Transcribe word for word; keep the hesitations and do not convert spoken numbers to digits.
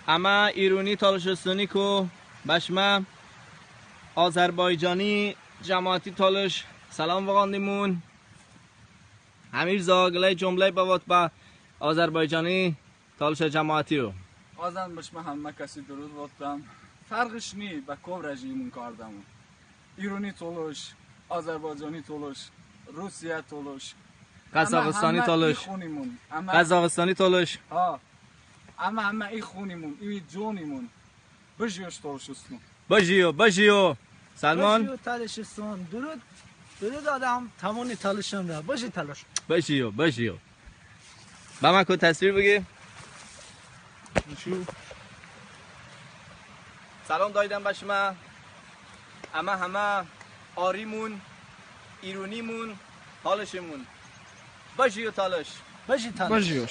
Əmə İroni Talışıstoniku bə şımə Azərbaycani cəmaəti Talış səlom vığandemon. Həmir zə qıləy cumləy bəvot bə Azərbaycani Talışə cəmaətiyo. Azən bə şımə həmmə kəsi durud votdəm. Fərğış ni bə kovrə jiyəmon kardəmon. İroni Talış, Azərbaycani Talış, Rusiyə Talış. Qəzağıstani Talış. Əmə həmmə i xonimon. Əmə Qəzağıstani Talış. Ha. Əmə həmmə i xonimon, i conimon. Bıjiyo Talışıston. Bıjiyo, bıjiyo. Səlmon. Bıjiyo Talışıston. Durud, durud adəm təmoni Talışonrə. Bıji Talış. Bıjiyo, bıjiyo. Bəmə ko təsvir bıgi. Səlom daydəm bə şımə. Əmə həmə arimon, İronimon, Talışemon. Bıjiyo Talış. Bıji Talış. Bıjiyo.